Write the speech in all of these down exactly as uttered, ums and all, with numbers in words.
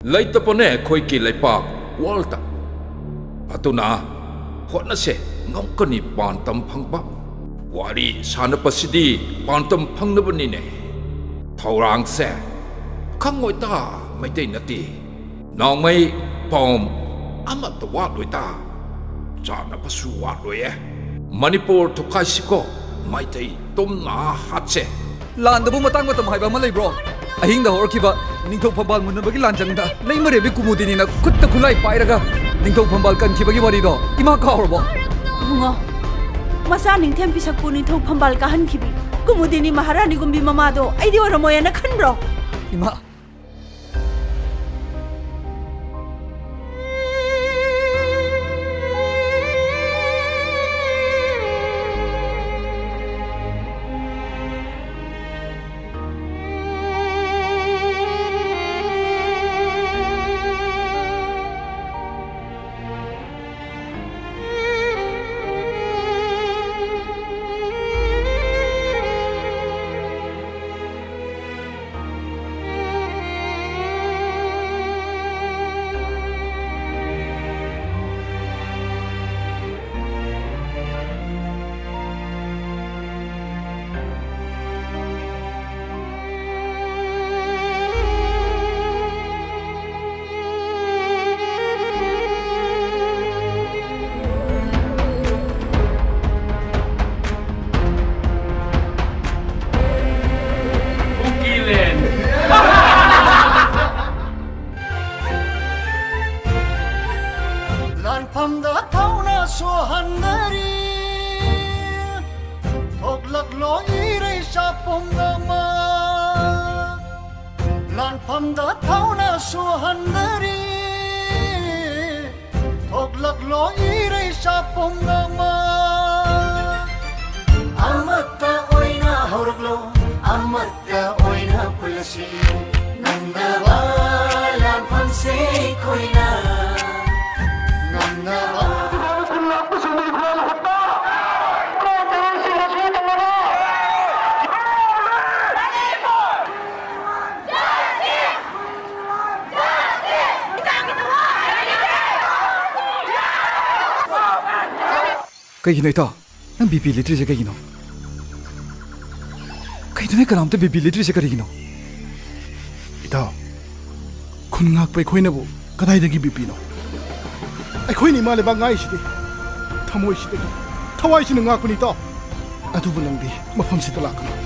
ꯂꯩꯇꯕꯅꯦ ꯑꯩꯈꯣꯏꯒꯤ ꯂꯩꯄꯥꯛ ꯋꯥꯔꯜꯗ꯫ ꯑꯗꯨꯅ ꯍꯣꯠꯅꯁꯦ, ꯉꯝꯒꯅꯤ ꯄꯥꯟꯗꯝ ꯐꯪꯕ꯫ ꯋꯥꯔꯤ ꯁꯥꯟꯅꯕꯁꯤꯗꯤ ꯄꯥꯟꯗꯝ ꯐꯪꯅꯕꯅꯤꯅꯦ꯫ ꯊꯧꯔꯥꯡꯁꯦ ꯈꯪꯉꯣꯏꯗ ꯃꯩꯇꯩ ꯅꯠꯇꯦ꯫ ꯅꯣꯡꯃꯩ ꯕꯣꯝ ꯑꯃꯠꯇ ꯋꯥꯠꯂꯣꯏꯗ꯫ ꯆꯥꯅꯕꯁꯨ ꯋꯥꯠꯂꯣꯏꯌꯦ꯫ ꯃꯅꯤꯄꯨꯔ ꯊꯨꯒꯥꯏꯁꯤꯀꯣ, ꯃꯩꯇꯩ ꯇꯨꯝꯅ ꯍꯥꯠꯁꯦ꯫ ꯂꯥꯟꯗꯕꯨ ꯃꯇꯥꯡ ꯃꯇꯝ ꯍꯥꯏꯕ ꯑꯃ ꯂꯩꯕ꯭ꯔꯣ? ꯑꯍꯤꯡꯗ ꯍꯧꯔꯛꯈꯤꯕ ꯅꯤꯡꯊꯧ ꯐꯝꯕꯥꯜ ꯃꯨꯟꯅꯕꯒꯤ ꯂꯥꯟꯖꯪꯗ ꯂꯩꯃꯔꯦꯝꯕꯤ ꯀꯨꯃꯨꯗꯤꯅꯤꯅ ꯈꯨꯠꯇ ꯈꯨꯠꯂꯥꯏ ꯄꯥꯏꯔꯒ ꯅꯤꯡꯊꯧ ꯐꯝꯕꯥꯜ ꯀꯟꯈꯤꯕꯒꯤ ꯋꯥꯔꯤꯗꯣ ꯏꯃꯥ ꯀꯥꯎꯔꯕꯣ? ꯏꯕꯨꯡꯉꯣ, ꯃꯆꯥ ꯅꯤꯡꯊꯦꯝ ꯄꯤꯁꯛꯄꯨ ꯅꯤꯡꯊꯧ ꯐꯝꯕꯥꯜ ꯀꯥꯍꯟꯈꯤꯕꯤ ꯀꯨꯃꯨꯗꯤꯅꯤ ꯃꯍꯥꯔꯥꯅꯤꯒꯨꯝꯕꯤ ꯃꯃꯥꯗꯣ ꯑꯩꯗꯤ ꯑꯣꯏꯔꯝꯃꯣꯏꯅ ꯈꯟꯕ꯭ꯔꯣ? ꯏꯃꯥ꯫ ꯂꯥꯟꯐꯝꯗ ꯊꯧꯅ ꯁꯨꯍꯟꯅꯔꯤ꯫ ꯊꯣꯛꯂꯛꯂꯣ ꯏꯔꯩꯆꯥ ꯄꯨꯝꯅꯃꯛ꯫ ꯂꯥꯟꯐꯝꯗ ꯊꯧꯅ ꯁꯨꯍꯟꯅꯔꯤ꯫ ꯊꯣꯛꯂꯛꯂꯣ ꯏꯔꯩꯆꯥ ꯄꯨꯝꯅꯃꯛ꯫ ꯑꯃꯠꯇ ꯑꯣꯏꯅ ꯍꯧꯔꯛꯂꯣ, ꯑꯃꯠꯇ ꯑꯣꯏꯅ ꯄꯨꯜꯂꯁꯤ꯫ ꯉꯝꯅꯕ ꯂꯥꯟꯐꯝꯁꯦ ꯑꯩꯈꯣꯏꯅ ꯉꯝꯅꯕ꯫ ꯀꯩꯒꯤꯅꯣ ꯏꯇꯥꯎ? ꯅꯪ ꯕꯤ ꯄꯤ ꯂꯩꯇ꯭ꯔꯤꯁꯦ ꯀꯩꯒꯤꯅꯣ? ꯀꯩꯅꯣꯅꯦ, ꯀꯅꯥꯝꯇ ꯕꯤ ꯄꯤ ꯂꯩꯇ꯭ꯔꯤꯁꯦ ꯀꯔꯤꯒꯤꯅꯣ? ꯏꯇꯥꯎ, ꯈꯨꯟ ꯉꯥꯛꯄ ꯑꯩꯈꯣꯏꯅꯕꯨ ꯀꯗꯥꯏꯗꯒꯤ ꯕꯤ ꯄꯤꯅꯣ? ꯑꯩꯈꯣꯏꯅ ꯏꯃꯥ ꯂꯩꯕꯥꯛ ꯉꯥꯛꯏꯁꯤꯗꯤ ꯊꯃꯣꯏꯁꯤꯗꯒꯤ, ꯊꯋꯥꯏꯁꯤꯅ ꯉꯥꯛꯄꯅꯤ ꯏꯇꯥꯎ꯫ ꯑꯗꯨꯕꯨ ꯅꯪꯗꯤ ꯃꯐꯝꯁꯤꯗ ꯂꯥꯛꯀꯅꯨ꯫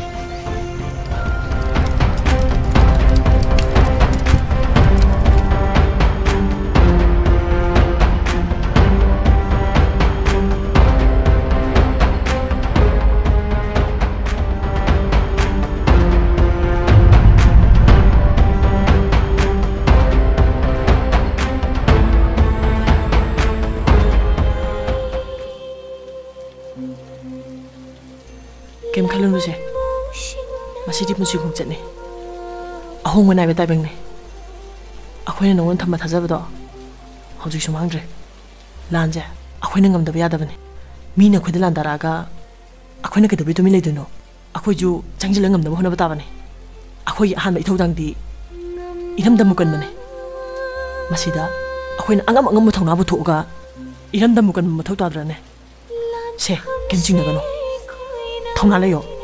ꯀꯩꯝ ꯈꯜꯂꯨꯅꯨꯁꯦ, ꯃꯁꯤꯗꯤ ꯄꯨꯟꯁꯤ ꯈꯣꯡꯆꯠꯅꯤ, ꯑꯍꯣꯡꯕ ꯅꯥꯏꯕ ꯇꯥꯏꯕꯪꯅꯤ꯫ ꯑꯩꯈꯣꯏꯅ ꯅꯉꯣꯟꯗ ꯊꯝꯕ ꯊꯥꯖꯕꯗꯣ ꯍꯧꯖꯤꯛꯁꯨ ꯃꯥꯡꯗ꯭ꯔꯦ꯫ ꯂꯥꯟꯁꯦ ꯑꯩꯈꯣꯏꯅ ꯉꯝꯗꯕ ꯌꯥꯗꯕꯅꯤ꯫ ꯃꯤꯅ ꯑꯩꯈꯣꯏꯗ ꯂꯥꯟꯗꯥꯔꯛꯑꯒ ꯑꯩꯈꯣꯏꯅ ꯀꯩꯗꯧꯕꯩ ꯇꯨꯃꯤꯟ ꯂꯩꯗꯣꯏꯅꯣ? ꯑꯩꯈꯣꯏꯁꯨ ꯆꯪꯁꯤꯜꯂ ꯉꯝꯅꯕ ꯍꯣꯠꯅꯕ ꯇꯥꯕꯅꯤ꯫ ꯑꯩꯈꯣꯏꯒꯤ ꯑꯍꯥꯟꯕ ꯏꯊꯧꯗꯥꯡꯗꯤ ꯏꯔꯝꯗꯝ ꯃꯨꯀꯟꯕꯅꯤ꯫ ꯃꯁꯤꯗ ꯑꯩꯈꯣꯏꯅ ꯑꯉꯝ ꯑꯉꯝꯕ ꯊꯧꯅꯥ ꯄꯨꯊꯣꯛꯑꯒ ꯏꯔꯝꯗꯝ ꯃꯨꯀꯟꯕ ꯃꯊꯧ ꯇꯥꯗ꯭ꯔꯅꯦ? ꯁꯦ, ꯀꯩꯝ ꯆꯤꯡꯅꯒꯅꯨ꯫ ꯊꯧꯅꯥ ꯂꯩꯌꯣ꯫